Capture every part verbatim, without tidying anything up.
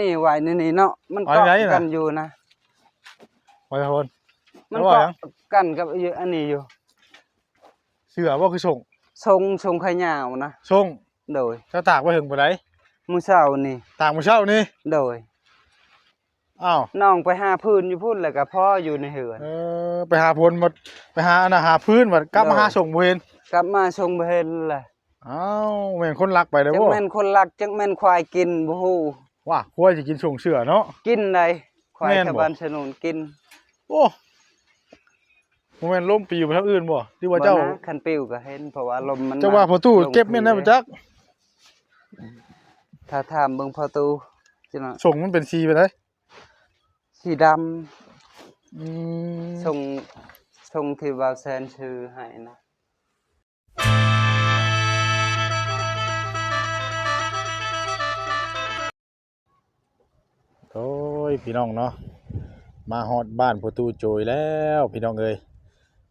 นี่ไว้ในนี้เนาะ มัน เอา เกาะ ไว้ไหนน่ะ กันอยู่นะ ไว้คน มัน แล้วว่า เกาะ หยัง กันกับอยู่อันนี้อยู่ เสื้อบ่คือส่ง ส่ง ส่งขายาวนะ ส่ง โดย เจ้าตากไว้เฮิงปานใด มื้อเช้านี่ ตากมื้อเช้านี่ โดย อ้าว น้องไปหาพื้นอยู่พุ้น แล้วก็พออยู่ในเฮือน เออ ไปหาพื้นบัด ไปหาอันน่ะ หาพื้นบัด กลับมา โดย หาส่งบ่เห็น กลับมาส่งบ่เห็นแหละ อ้าว แม่นคนลักไปแล้วบ่ จักแม่นคนลัก จักแม่นควายกิน บ่ฮู้ ว้า ควายสิกินส่งเสื้อเนาะ กินได้ ควาย แม่นบ่ แถวบ้านสนุนกิน โอ้ บ่แม่นลมปิวไปทางอื่นบ่ หรือว่าเจ้า บ่นะ คันปิวก็เห็น เพราะว่าลมมัน เจ้าว่า มา พ่อตู้ ลง เก็บแม่นได้ ปี บ่จัก ถ้าถามเบิ่งพ่อตู้ จังนะ ส่งมันเป็นสีไปได สีดำ อืม ส่ง ส่งที่บ่าวแซนซื้อให้นะ โอ้ย พี่น้องเนาะ มาฮอดบ้านพ่อตู้โจยแล้ว พี่น้องเอ้ย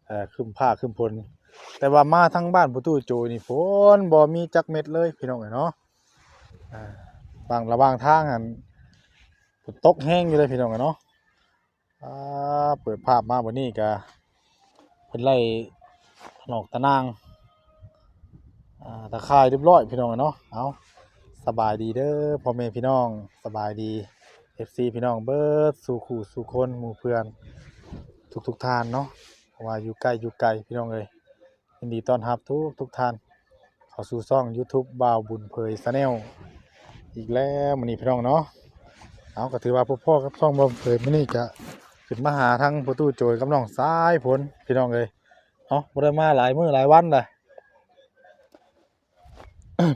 เอ่อ ครึ้มฟ้าครึ้มฝน แต่ว่ามาทางบ้านพ่อตู้โจยนี่ฝนบ่มีจักเม็ดเลย พี่น้องเอ้ยเนาะ อ่า บางระหว่างทางหั่น ฝนตกแฮงอยู่เลย พี่น้องเอ้ยเนาะ อ่า เปิดภาพมาบัดนี้ก็เพิ่นไล่ตะนอกตะนาง อ่า ตะข่ายเรียบร้อย พี่น้องเนาะ เอา สบายดีเด้อ พ่อแม่พี่น้อง สบายดี เอฟซี พี่น้องเบิดสู่คู่สู่คน หมู่เพื่อนทุกๆท่านเนาะ เพราะว่าอยู่ใกล้อยู่ไกล พี่น้องเอ้ย ยินดีต้อนรับทุกทุกท่าน เข้าสู่ช่อง YouTube บ่าวบุญเผย Channel อีกแล้วมื้อนี้พี่น้องเนาะ เอา ก็ถือว่าพบพ้อกับช่องบ่าวบุญเผย มื้อนี้ก็ขึ้นมาหาทางพ่อตู้โจยกับน้องสายฝน พี่น้องเอ้ย เนาะ บ่ได้มาหลายมื้อหลายวันเลย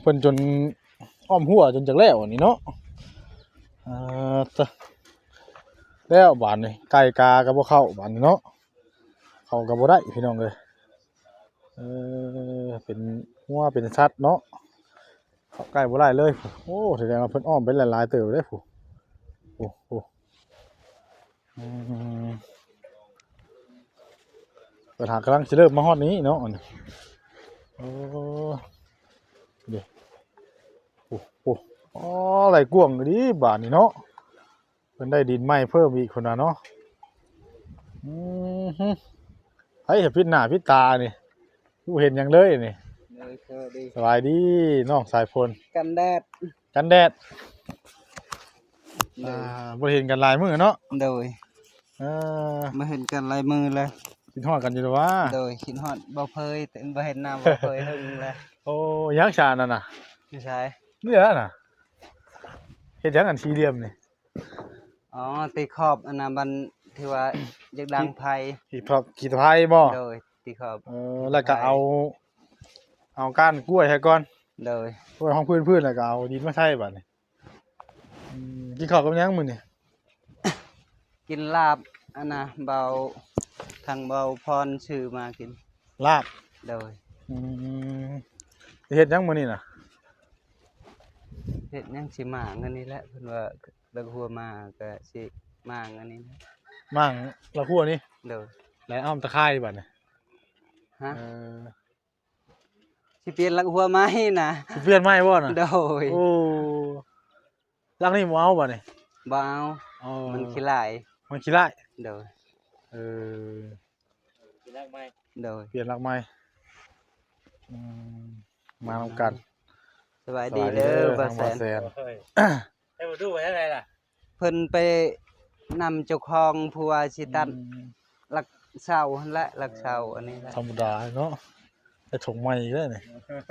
เพิ่นจนอ้อมหัวจนจักแล้วอันนี้เนาะ อ่า ตะ แล้วบาดนี้ ไก่กาก็บ่เข้าบาดนี้เนาะ เข้าก็บ่ได้ พี่น้องเอ้ย เออ เป็นงัวเป็นสัตว์เนาะ เข้าใกล้บ่ได้เลย โอ้ แสดงว่าเพิ่นอ้อมไปหลายๆเติบเลย ผู้ โอ้ โอ้ อืม ปัญหากำลังสิเริ่มมาฮอดนี้เนาะ อันนี้ โอ้ เด้ โอ้ โอ้ อ๋อ ไหลกว้างดีบาดนี้เนาะ เพิ่นได้ดินใหม่เพิ่มอีกคนน่ะเนาะ อืมฮึ ไผเห็นพิษหน้าพิษตานี่ บ่เห็นหยังเลยนี่ โดย สวัสดี สบายดีน้องสายฝน กันแดด กันแดด โดย อ่า บ่เห็นกันหลายมื้อเนาะ โดย เออ บ่เห็นกันหลายมื้อแล้ว คิดฮอดกันอยู่แล้ววะ โดย คิดฮอดบ่าวเผย แต่บ่เห็นหน้าบ่าวเผยเฮิงแล้ว โอ้ ยังชานั่นน่ะ อยู่ไส นี่แหละน่ะ เฮ็ดหยังอันสี่เหลี่ยมนี่ อ๋อ ตีขอบอันน่ะ บันที่ว่าอยากดังไฟ ขีดขอบ ขีดไฟบ่ โดย ตีขอบ เออ ขีดไฟ แล้วก็เอา เอาก้านกล้วยให้ก่อน โดย กล้วยห้องพื้นๆ แล้วก็เอาดินมาใส่บัดนี้ อืม กินข้าวกับหยังมื้อนี้ กินลาบอันน่ะ เบา ทางเบาพรซื้อมากิน ลาบ โดย อืม สิเฮ็ดหยังมื้อนี้น่ะ เฮ็ดหยังสิหม่างอันนี้แหละ เพิ่นว่าลักหัวมาก็สิหม่างอันนี้แหละ หม่างลักหัวนี่ โดย แล้วอ้อมตะข่ายบัดนี้ ฮะ เออ สิเปลี่ยนลักหัวใหม่น่ะ สิเปลี่ยนใหม่บ่น่ะ โดย โอ้ ลักนี้บ่เอาบัดนี้ บ่เอา อ๋อ มันขี้ร้าย มันขี้ร้าย โดย เออ เปลี่ยนลักใหม่ โดย เปลี่ยนลักใหม่ อืม มานำกัน สบายดี สบายดีเด้อ เด้อ บ่าวแสน ทางบ่าวแสน เฮ้ย ให้มาดูไว้อะไรล่ะ เพิ่นไปนำเจ้าของผู้ว่าสิตัด อืม ลักเสาหั่นแหละ ลักเสาอันนี้แหละ ธรรมดาเนาะ ได้ถงใหม่อีกแล้วนี่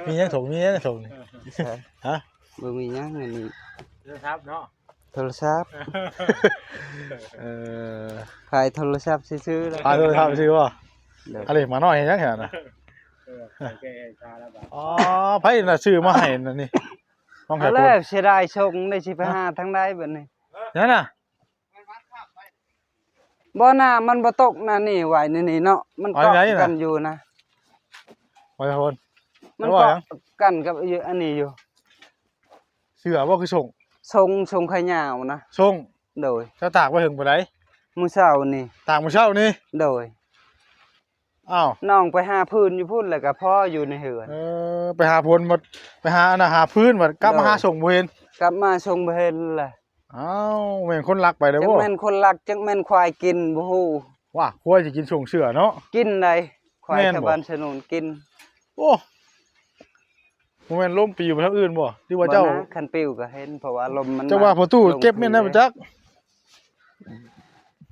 มีหยังถง มีหยังถงนี่ ใช่ ฮะ บ่มีหยังอันนี้ โทรศัพท์เนาะ โทรศัพท์ เออ ขายโทรศัพท์ซื่อๆแล้ว ขายโทรศัพท์ซื่อบ่ โดย อะไรมาน้อยเฮ็ดหยังหั่นน่ะ เออ โอเค ชาแล้วบ่ อ๋อ ไผน่ะซื้อมาให้นั่นนี่ น้องไข่ เอาแล้ว ฝน เสียดายส่งได้สิไปหาทางใดบัดนี้ นั่นน่ะ บ่น่ะ มันบ่ตกน่ะ นี่ไว้ในนี่เนาะ มัน เอา เกาะ ไหนน่ะ กันอยู่นะ ไว้โทน มัน แล้วว่า เกาะ หยัง กันกับอยู่อันนี้อยู่ เสื้อบ่คือส่ง ส่ง ส่งขายาวนะ ส่ง โดย เจ้าตากไว้เฮิงปานใด มื้อเช้านี่ ตากมื้อเช้านี่ โดย อ้าว น้องไปหาพื้นอยู่พุ้น แล้วก็พออยู่ในเฮือน เออ ไปหาพื้นบัด ไปหาอันน่ะ หาพื้นบัด กลับมา โดย หาส่งบ่เห็น กลับมาส่งบ่เห็นแหละ อ้าว แม่นคนลักไปเลย จัก บ่ แม่นคนลัก จักแม่นควายกิน บ่ฮู้ ว่าควายสิกินส่งเสื้อเนาะ กินได๋ ควาย แม่นบ่ ชาวบ้านสนุนกิน โอ้ บ่แม่นลมปิวไปทางอื่นบ่ หรือว่าเจ้า บ่นะ คันปิวก็เห็น เพราะว่าลมมัน เจ้าว่า มา พ่อตู้ ลง เก็บแม่นได้ พื้น บ่จัก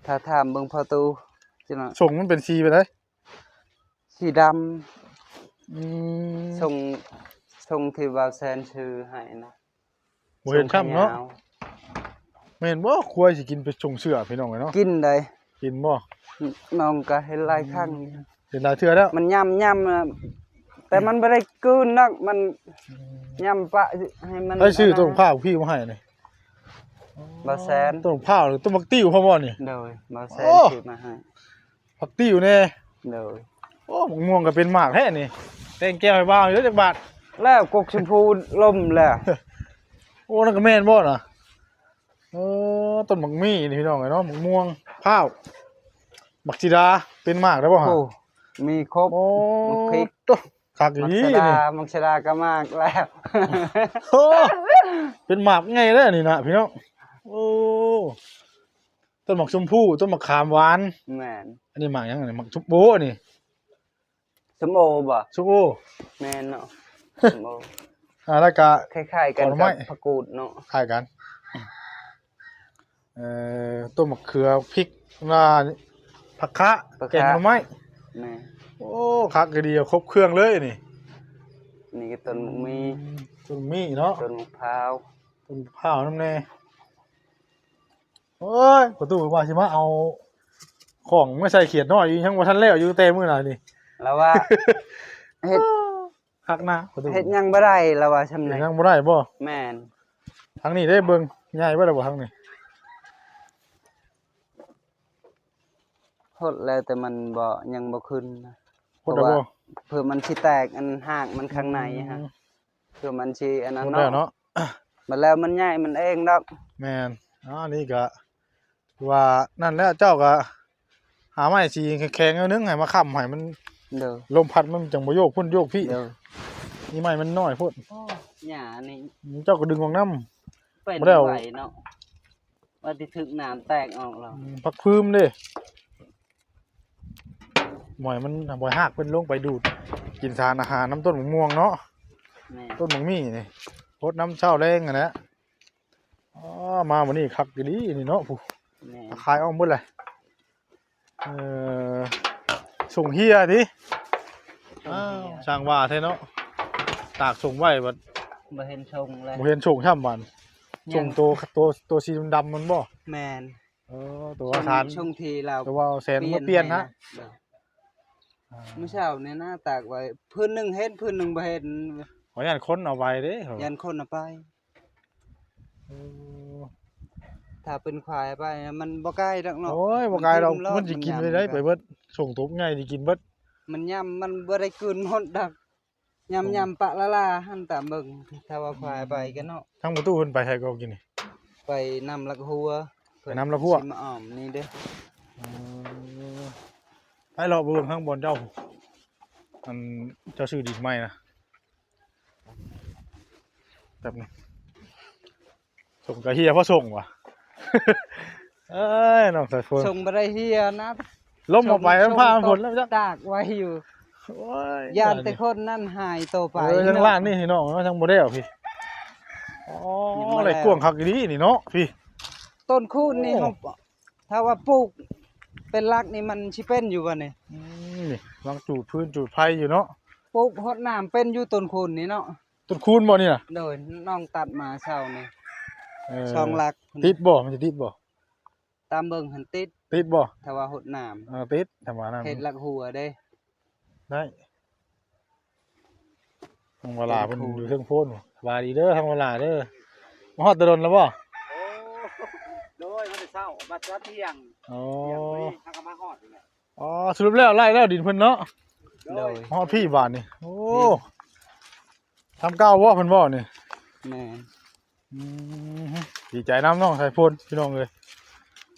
ถ้าถามเบิ่งพ่อตู้ จังเนาะ ส่งมันเป็นสีไปได๋ สีดำ อืม ส่ง ส่งที่บ่าวแซนซื้อให้นะ บ่เห็นซ้ำเนาะ ส่งขายาว แม่นบ่ ควายสิกินไปส่งเสื้อพี่น้องเอ้ยเนาะ กินได๋ กินบ่ น้องก็เห็นหลายครั้ง เห็นหลายเทื่อแล้ว มันย่ำย่ำนะ แต่มันบ่ได้กลืนดอก มัน อืม ย่ำปะให้มัน ไผซื้อ อันนั้น ต้นมะพร้าวพี่มาให้นี่ บ่าวแซน ต้นมะพร้าวหรือต้นบักติ้วพ่อบ่นี่ โดย บ่าวแซน โอ้ ซื้อมาให้ ผักติ้วแน่ โดย โอ้ มะม่วงก็เป็นหมากแท้นี่ แต่งแก้วให้บ่าวอยู่จักบาท แล้วกกชมพูล่มแล้ว โอ้ นั่นก็แม่นบ่น่ะ เออ ต้นบักมี่นี่พี่น้องเอ้ยเนาะ มะม่วง พร้าว บักสีดา เป็นหมากได้บ่ฮะ โอ้ มีครบ โอ้ บักพริก โต คักอีหลี บักสะดา นี่ บักสะดาก็หมากแล้ว โอ้ เป็นหมากไงแล้วนี่นะพี่น้อง โอ้ ต้นหมากชมพู ต้นหมากขามหวาน แม่น อันนี้หมากหยังนี่ หมากชมโอ้นี่ ส้มโอบ่ ส้มโอ แม่นเนาะ ส้มโอ อ่า แล้วก็ คล้ายๆกัน ขอนไม้ กับผักกูดเนาะ คล้ายกัน เอ่อ ต้นมะเขือ พริก หน้า ผักคะ ผักคะ แกงหน่อไม้ แม่น โอ้ คักอีหลี ครบเครื่องเลยนี่ นี่ก็ต้นบักมี่ อืม ต้นบักมี่เนาะ ต้นมะพร้าว ต้นมะพร้าวนำแน่ โอ้ย ประตูว่าสิมาเอาของมาใส่เขียดน้อยอยู่ ยังบ่ทันแล้วอยู่แต่มื้อนั้นนี่ แล้วว่า เฮ็ด คักนะประตู เฮ็ดหยังบ่ได้ แล้วว่าซ่ำ เฮ็ด นี่ หยังบ่ได้บ่ แม่น ทางนี้ได้เบิ่ง ใหญ่บ่ได้บ่ทางนี้ หดแล้วแต่มันบ่ ยังบ่ขึ้นนะ หดแล้วบ่ เพราะว่าเผื่อมันสิแตก อันหากมันข้างในฮะ อืม เผื่อมันสิอันนั้น หดแล้วเนาะ เนาะ บัดแล้วมันใหญ่มันเองดอก แม่น อ๋อ นี่ก็ ว่านั่นแหละ เจ้าก็หาไม้สีแข็งๆ แนวนึงให้มาค้ำให้มัน เด้อ ลมพัดมันจังบ่โยกพุ่นโยกพี่ เด้อ นี่ไม้มันน้อยโพด โอ้ หญ้านี่ เจ้าก็ดึงออกนำ เป็น บ่ได้เอา ไหวเนาะ ว่าสิถึกน้ำแตกออกหรอ อืม ผักพื้มเด้ หมอยมัน หมอยหากเพิ่นลงไปดูดกินสารอาหารนำต้นมะม่วงเนาะ แม่น ต้นบักมี่นี่ หดนำเช้าแลงหั้นแหละ อ๋อ มามื้อนี้คักอีหลีนี่เนาะ ผู้ แม่น ขายออกหมดเลย เอ่อ ส่งเฮียติ ส่งเฮีย อ้าว ช่างว่าแท้เนาะ ตากส่งไว้บัด บ่เห็นส่งเลย บ่เห็นส่งซ้ำบัด ยัง ส่งตัว ตัว ตัวสีดำๆ มันบ่ แม่น เออ ตัว ส่ง สาร ส่งที่ลาว ตัวแสน เปลี่ยน มาเปลี่ยน ให้ ฮะ นะ เด้อ อ่า มื้อเช้านี่นะ ตากไว้ พื้นหนึ่งเห็น พื้นหนึ่งบ่เห็น ขอย้านคนเอาไปเด้ ย้านคนเอาไป เออ ถ้าเป็นควายไปนะ มันบ่ไกลดอกเนาะ โอ้ย บ่ไกลดอก มันสิกินไปได้ มันย่ำ ไปเบิด ส่งตบไงสิกินเบิด มันย่ำ มันบ่ได้กลืนหมดดอก ย่ำ ส่ง ย่ำปะละลาหั่นตามเบิ่ง ถ้าว่าควายไปกันเนาะ ทางประตูเพิ่นไปไสก็กินนี่ ไปนำลักหัว ไปนำลักหัว เพิ่นสิมาอ้อมนี่เด้อ เออ ไปเลาะเบิ่งทางบ่อนเจ้า อันเจ้าซื้อดินใหม่นะ แป๊บนึง ส่งกะเฮียเพราะส่งว่ะ เอ้ย น้องสายฝน ส่งบ่ได้เฮียนะ ล้มออกไป ส่ง มันพามันฝนแล้วจ้ะ ตากไว้อยู่ โอ้ย ย่านแต่คนนั่นหายตัวไป เออ ทางล่างนี่พี่น้องเนาะ ทางบ่ได้เอาพี่ อ๋อ ยังบ่ได้ อะไรกว้างคักอีหลีนี่เนาะพี่ ต้นคูนนี่ โอ้ เขา ถ้าว่าปลูกเป็นหลักนี่มันสิเป็นอยู่บ่นี่ อืม นี่วางจูดพื้นจูดไฟอยู่เนาะ ปลูกฮดน้ำเป็นอยู่ต้นคูนนี่เนาะ ต้นคูนบ่นี่น่ะ โดยน้องตัดมาเช้านี่ เออ สองหลัก ติดบ่ มันจะติดบ่ ตามเบิ่งหั้นติด ติดบ่ ถ้าว่าฮดน้ำ เออ ติด ถ้าว่าน้ำ เฮ็ดหลักหัวเด้ ได้ ทางเวลาเพิ่น เป็นครู อยู่เทิงโพน สบายดีเด้อ ทางเวลาเด้อ มาฮอดแต่ดนแล้วบ่ โอ้ โดย มาแต่เช้า มาตอนเที่ยง อ๋อ เที่ยงพอดี ทางก็มาฮอดนี่แหละ อ๋อ สรุปแล้วไล่แล้วดินเพิ่นเนาะ โดย ฮอดพี่บาดนี่ โอ้ นี่ ทำเก้าบ่เพิ่นบ่นี่ แม่น อืม ดีใจนำน้องสายฝนพี่น้องเอ้ย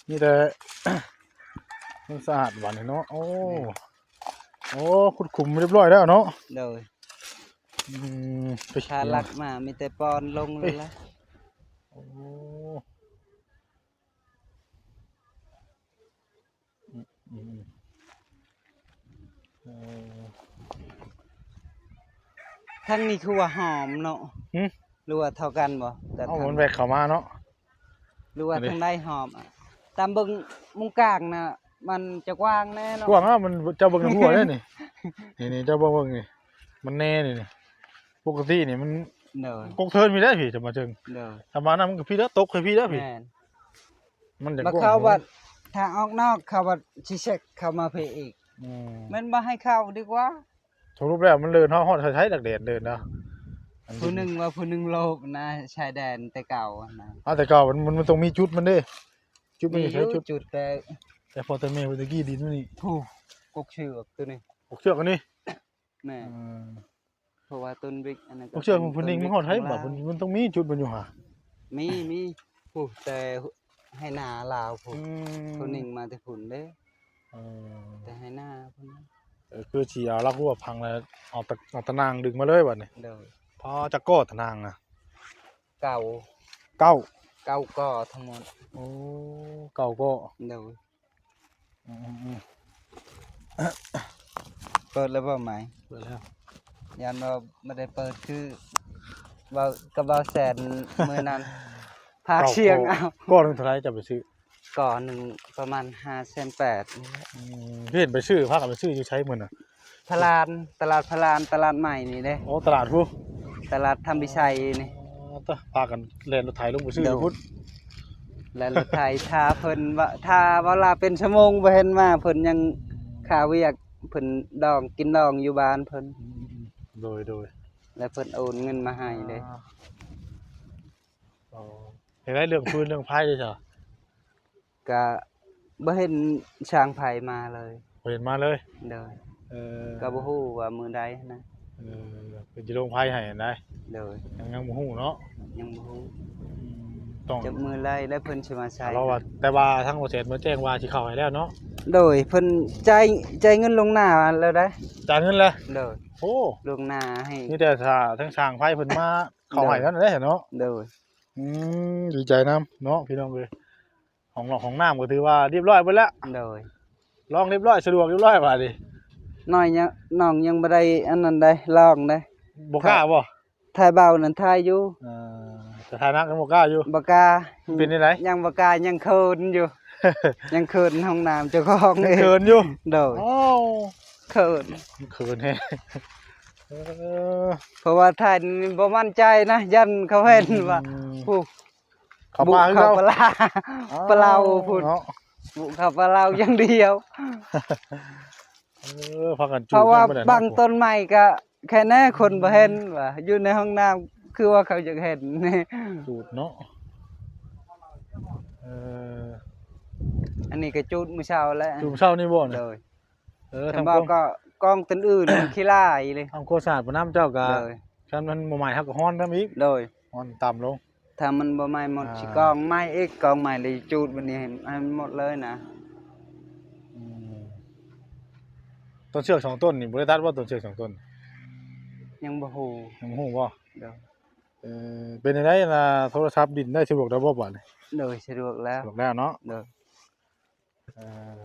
มีแต่ มันสะอาดบาดนี่เนาะ โอ้ แม่น โอ้ ขุดขุมเรียบร้อยแล้วเนาะ โดย อืม ไป ถ้าลักมามีแต่ปอนลงเลยละ โอ้ อืม เออ ทางนี้คือว่าหอมเนาะ หึ หรือว่าเท่ากันบ่กับ เอ้า ทาง มันแวกเข้ามาเนาะ หรือว่า อันนี้ ทางใดหอมอะ ตามเบิ่งมุมกลางน่ะ มันจะกว้างแน่เนาะ กว้างแล้ว มัน เจ้าเบิ่งในหัวได้นี่ นี่ๆ เจ้าเบิ่ง เบิ่งนี่ มันแน่นี่ นี่ ปกตินี่มัน โดย กกเทินมีได้พี่ จะมาเชิง โดย ถ้ามานั้นมันก็พี่แล้ว ตกให้พี่แล้วพี่ แม่น มันจะ มาก กว้าง เข้าวัด ทางออกนอก เข้าวัดชิเช็ก เข้ามาพี่อีก อืม มันบ่ให้เข้าดีกว่า สรุปแล้วมันเดินฮอด ฮอดไทยดักแดนเดินเนาะ อันนี้ ผู้หนึ่งว่าผู้หนึ่งโลภนะ ชายแดนแต่เก่านะ อ้าว แต่เก่ามัน มัน มันต้องมีจุดมันเด้ จุดมันอยู่ มีอยู่ ใช้จุด จุดแต่ แต่พอแต่แม่เพิ่นตะกี้ดินมันนี่ ผู้กกเชือกตัวนี้ กกเชือกอันนี้ แม่ อืม เพราะว่าต้นวิกอันนั้นก็ กกเชือก เป็น ผู้หนึ่ง ต้นวิก มันฮอดไทย ข้างล่าง บ่ มัน มันต้องมีจุดมันอยู่หา มี มี ผู้แต่ให้นาลาวผู้ อืม ผู้หนึ่งมาแต่พุ่นเด้ เออ แต่ให้นาพุ่นนะ เออ คือสิเอาลักหัวพังแล้ว เอาตะ เอาตะนางดึงมาเลยบัดนี้ โดย พอจักก่อตะนางนะ เก้า เก้า เก้าก่อทั้งหมด โอ้ เก้าก่อ โดย อืมๆๆ เปิดแล้วบ่ไหม เปิดแล้ว ยันว่าไม่ได้เปิดคือ เว้ากับเว้าแสนมื้อนั้น พากเสียงเอา ก่อหนึ่งเท่าไหร่จะไปซื้อ ก่อหนึ่งประมาณห้าแสนแปดนี่แหละ อืม เห็นไปซื้อ พากันไปซื้ออยู่ไสมื้อน่ะ พลาน ตลาดพลาน ตลาดใหม่นี่เด้ โอ้ ตลาดพุ้น ตลาดธรรมพิชัยนี่ อ๋อ ตะ พากันแล่นรถไถลงไปซื้ออยู่พุ้น โดย แล่นรถไถ ถ้าเพิ่นว่า ถ้าเวลาเป็นชั่วโมงบ่เห็นมา เพิ่นยังคาเวียก เพิ่นดอง กินดองอยู่บ้านเพิ่น อืมๆ โดย โดย แล้วเพิ่นโอนเงินมาให้เด้ อ่า อ๋อ เห็นได้เรื่องฟืนเรื่องไฟเลยจ้ะ ก็บ่เห็นช่างไฟมาเลย บ่เห็นมาเลย โดย เออ ก็บ่ฮู้ว่ามื้อใดนะ เออ เพิ่นสิลงไฟให้หั่นใด โดย ยัง ยังบ่ฮู้เนาะ ยังบ่ฮู้ อืม ต้อง จักมื้อใดแล้วเพิ่นสิมาใส่ เพราะว่า แต่ว่าทางบ่แสนมาแจ้งว่าสิเข้าให้แล้วเนาะ โดย เพิ่นจ่าย จ่ายเงินล่วงหน้าแล้วได้ จ่ายเงินแล้ว โดย โอ้ ล่วงหน้าให้ มีแต่ถ้าทางช่างไฟเพิ่นมาเข้าให้เท่านั้นแหละเนาะ โดย อืม ดีใจนำเนาะพี่น้องเอ้ย ห้องนอกห้องน้ำก็ถือว่าเรียบร้อยเบิดแล้ว โดย ลองเรียบร้อย สะดวกเรียบร้อยบาดนี้ น้อยยัง น้องยังบ่ได้อันนั้นได้ ลองได้ บ่กล้าบ่ ถ่ายเบานั้นถ่ายอยู่ เออ แต่ถ่ายหนักยังบ่กล้าอยู่ บ่กล้า เป็นจั่งใด ยังบ่กล้า ยังเขินอยู่ ยังเขินห้องน้ำเจ้าของ ยังเขินอยู่ โดย อ้าว เขิน เขินแฮง เออ เพราะว่าถ่ายนี่บ่มั่นใจนะ ย่านเขาเห็นว่า อืม ผู้ เข้าป่าคือเก่า บุกเข้าป่า อ้าว ป่าลาวพุ้น เนาะ บุกเข้าป่าลาวอย่างเดียว เออ พากันจูด เพราะว่า กันไปไหนเนาะ บางต้นไม้ก็แค่แน่คนบ่เห็นว่า อยู่ในห้องน้ำคือว่าเขาอยากเห็น จูดเนาะ เออ อันนี้ก็จูดมื้อเช้าแล้ว จูดมื้อเช้านี่บ่เนี่ย โดย เออ ทำ ทำความ ก็กองต้นอื่น มันขี้ลายเลย ทำความสะอาดบ่น้ำเจ้าก็ โดย คันมันบ่ไหม้เฮาก็ฮ้อนนำอีก โดย ฮ้อนต่ำลง ถ้ามันบ่ไหม้หมด อ่า สิกองใหม่อีก กองใหม่เลยจูดบัดนี้ให้ ให้มันหมดเลยนะ อืม ต้นเชือกสองต้นนี่บ่ได้ตัดบ่ ต้นเชือกสองต้น ยังบ่ฮู้ ยังบ่ฮู้บ่ โดย เออ เป็นจั่งใดนะ โทรศัพท์ดินได้สะดวกแล้วบ่บัดนี้ โดย สะดวกแล้ว สะดวกแล้วเนาะ โดย เออ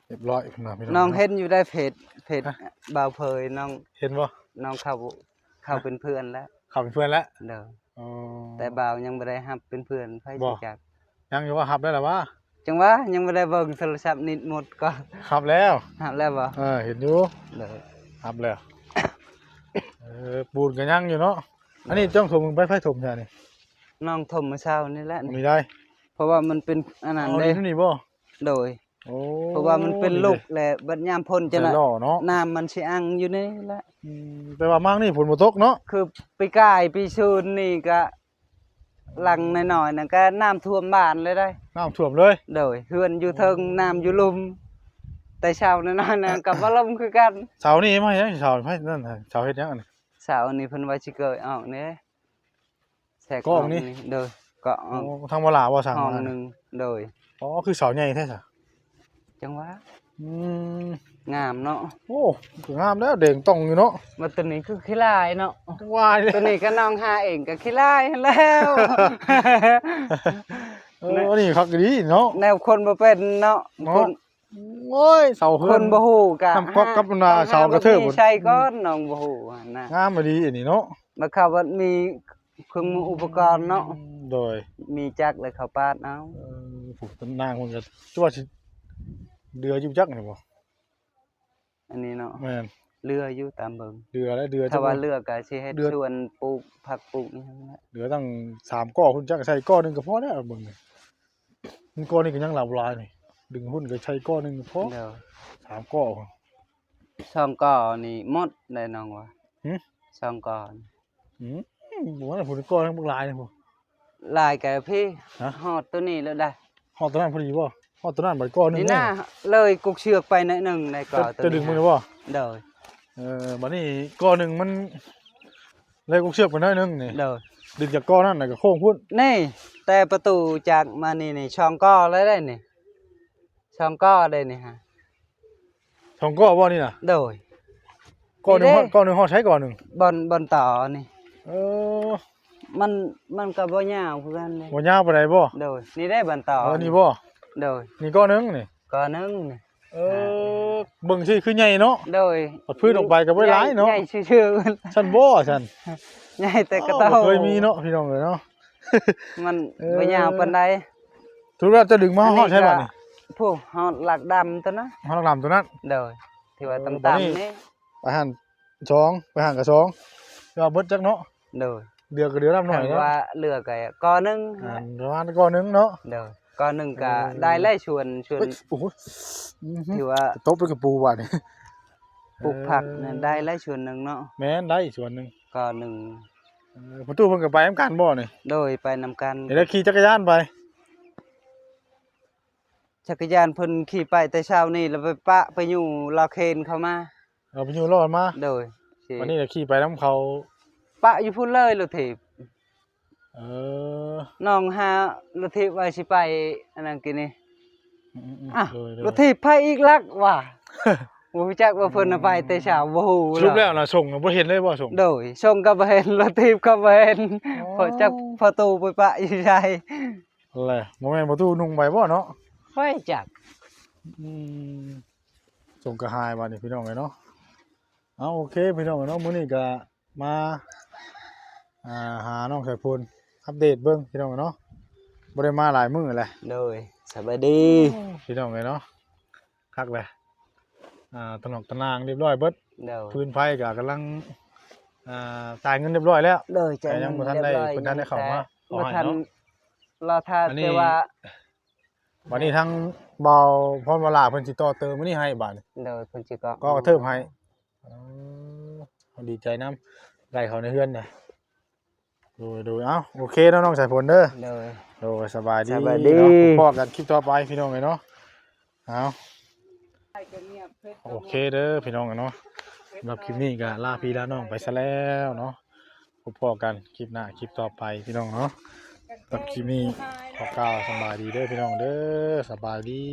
เรียบร้อยพี่น้อง น้องเห็นอยู่ได้เพจ เพจ ฮะ บ่าวเผย น้อง เห็นบ่ น้องเข้า เข้าเป็นเพื่อนแล้ว เข้าเป็นเพื่อนแล้ว โดย อ๋อ แต่บ่าวยังบ่ได้รับเป็นเพื่อน ไผ บ่ สิจัก ยังอยู่ว่ารับได้ล่ะวะ จั่งว่ายังบ่ได้เบิ่งโทรศัพท์นิดหมดก่อน รับแล้ว รับแล้วบ่ เออ เห็นอยู่ โดย รับแล้ว เออ ปูนก็ยังอยู่เนาะ อันนี้ โดย ต้องถมไป ไผถมจ้ะนี่ น้องถมมื้อเช้านี่แหละ มีได้ เพราะว่ามันเป็นอันนั้น อ๋อ เด้ นี่ นี่บ่ โดย โอ้ เพราะว่ามันเป็น นี่เด้ ลุกแหละ บัดยามฝนจะ ใส่ล้อเนาะ น้ำมันสิอังอยู่นี่แหละ อืม แต่ว่าหมากนี่ฝนบ่ตกเนาะ คือปีกายปีซืนนี่ก็ หลังน้อยๆนั่นก็น้ำท่วมบ้านเลยได้ น้ำท่วมเลย โดย เฮือนอยู่เทิง น้ำอยู่ลุ่ม แต่เสาน้อยๆนั่นก็บ่ล่มคือกัน เสานี่มาหยัง เสาไผนั่นน่ะ เสาเฮ็ดหยังอันนี้ เสานี่เพิ่นว่าสิเกยออกนี่ แทรก กอกนี่ ออกนี่ โดย ก็ออก โอ้ ทางบ่หลาบ่สั่ง ห้อง มา หนึ่ง โดย อ๋อ คือเสาใหญ่แท้ซะ จั่งว่า อืม งามเนาะ โอ้ คืองามแล้ว แดงต่องอยู่เนาะ ว่าตัวนี้คือขี้ลายเนาะ จั่งว่าเลย ตัวนี้ก็น้องหาเองก็ขี้ลายหั้นแล้ว เออ นี่คักดีเนาะ แนวคนบ่เป็นเนาะ เนาะ คน โอ้ย เสาเฮือน คนบ่ฮู้กะ น้ำก๊อกกับน้ำเสากระเทิบ ต้องหาผู้มีใช้ก่อนน้องบ่ฮู้หั่นนะ งามอีหลีอันนี้เนาะ มาเข้าวัดมีเครื่องมืออุปกรณ์เนาะ โดย มีจักรเลยเขาปาดเอา เออผมต้นนางมันก็จั่วสิเดืออยู่จักนี่บ่ อันนี้เนาะ แม่น เรืออยู่ตามเบิ่ง เดือและเดือ ถ้าว่า จัก เรือก็สิเฮ็ด เรือ สวนปลูกผักปลูกหยังนั่นแหละ เดือตั้งสามก้อคุณจักใส่ก้อหนึงก็พอแล้วเบิ่งนี่มันก้อนี้ก็ยังหลายหลายนี่ดึงหุ้นก็ใช้ก้อหนึงก็พอ เดี๋ยว สามก้อ สองก้อนี่หมดได้น้องว่า หึ สองก้อนี่ อืมผมว่าผมก้อทั้งพวกหลายนี่ผม หลายกะพี่ ฮะ ฮอดตัวนี้แล้วได้ ฮอดตัวนั้นพอดีบ่ฮอดตัวนั้นบัดก้อหนึง นี่หน้าเลยกุกเชือกไปหน่อยหนึ่งในก้อ จะ ตัว จะดึงมัน นี้ บ่ โดย เออบัดนี้ก้อหนึงมันเลยกุกเชือกไปหน่อยหนึงนี่ โดย ดึงจากก้อนั่นน่ะก็โค้งพุ้น นี่ แต่ประตูจากมานี่นี่สองก้อแล้วได้นี่สองก้อได้นี่ฮะ สองก้อบ่นี่น่ะ โดย ก้อหนึง นี่ ฮ เด้ อดก้อหนึงฮอดใช้ก้อหนึง บอนบอนต่อนี่ เออ มันมันก็บ่ยาวคือกันเลย บ่ยาวปานใดบ่ โดย นี่ได้บอนต่อ เออนี่บ่ โดย นี่ก้อหนึงนี่ ก้อหนึ่งนี่ เออเบิ่งสิคือใหญ่เนาะ โดย ปัดพื้นออกไปก็บ่หลายเนาะ ใหญ่ซื่อๆ ซั่นบ่ซั่น ใหญ่แต่กระเต้า อ้าวบ่เคยมีเนาะพี่น้องเอ้ยเนาะ มัน เออ บ่ยาวปานใด ถือว่าจะดึงมาฮอดใช้บัดนี่ ผู้ฮอดหลักดำตัวนะ ฮอดหลักดำตัวนั้น โดย ที่ว่า เออ ต่ำ บัดนี้ ๆนี่ ไปหั่นสองไปหั่นกับสองก็เบิดจักเนาะ โดย เดือก็เดือลำหน่อย คัน เนาะ ว่าเรือก็ก้อหนึ่ง อ่าประมาณก้อหนึงเนาะ โดยก้อหนึ่งก็ เออ ได้ไล่ชวนชวน เฮ้ยโอ้โหอื้อหือ ที่ว่า ตบไปกับปูบาดนี่ ปลูกผัก เออ นั่นได้ไล่ชวนหนึ่งเนาะ แม่นได้ส่วนหนึ่ง ก้อหนึ่ง เออประตูเพิ่นก็ไปนำกันบ่นี่ โดยไปนำกัน เดี๋ยวเราขี่จักรยานไป จักรยานเพิ่นขี่ไปแต่เช้านี่แล้วไปปะไปอยู่ลาวเคนเข้ามา เอาไปอยู่รอดมา โดยสิ วันนี้เราขี่ไปนำเขา ปะอยู่พุ่นเลยรถถีบ เออ น้องหารถถีบไว้สิไปอันนั้นกินนี่ อืมๆๆ อ่ะ โดยโดย รถถีบไผอีกลักว่ะ บ่รู้จักว่าเพิ่นน่ะไปแต่เช้าบ่ฮู้ สรุปแล้วนะส่งน่ะบ่เห็นเลยบ่ส่ง โดยส่งก็บ่เห็นรถถีบก็บ่เห็น อ๋อ พอจักพอตู้ไปปะอยู่ใส แหละบ่แม่นประตูนุ่งไปบ่เนาะ ไปจัก อืมส่งกระหายบาดนี่พี่น้องเอ้ยเนาะเอาโอเคพี่น้องเอ้ยเนาะมื้อนี้ก็มาอ่าหาน้องสายพลอัปเดตเบิ่งพี่น้องเอ้ยเนาะบ่ได้มาหลายมื้อแล้ว โดยสบายดี พี่น้องเอ้ยเนาะคักเลยอ่าตะหนอกตะนางเรียบร้อยเบิด โดย ฟืนไฟก็กำลังอ่าจ่ายเงินเรียบร้อยแล้ว โดยจ่าย แต่ยังบ่ทันได้ เรียบร้อย เพิ่นทันได้เข้ามา ยังแต่ ขอให้เนาะ บ่ทันรอท่า อันนี้ แต่ว่า วันนี้ทั้งเบาพรวลาเพิ่นสิต่อเติมอันนี้ให้บาดนี่ โดยเพิ่นสิก็ ก็กระเทิบให้อ๋อดีใจนำได้เข้าในเฮือนนะโดยโดยเอ้าโอเคเนาะน้องสายพลเด้อ โดย โดยสบายดี สบายดี เนาะพบกันคลิปต่อไปพี่น้องเอ้ยเนาะเอาโอเคเด้อพี่น้องเอ้ยเนาะสำหรับคลิปนี้ก็ลาพี่ลาน้องไปซะแล้วเนาะพบกันคลิปหน้าคลิปต่อไปพี่น้องเนาะสำหรับคลิปนี้ขอกล่าวสบายดีเด้อพี่น้องเด้อสบายดี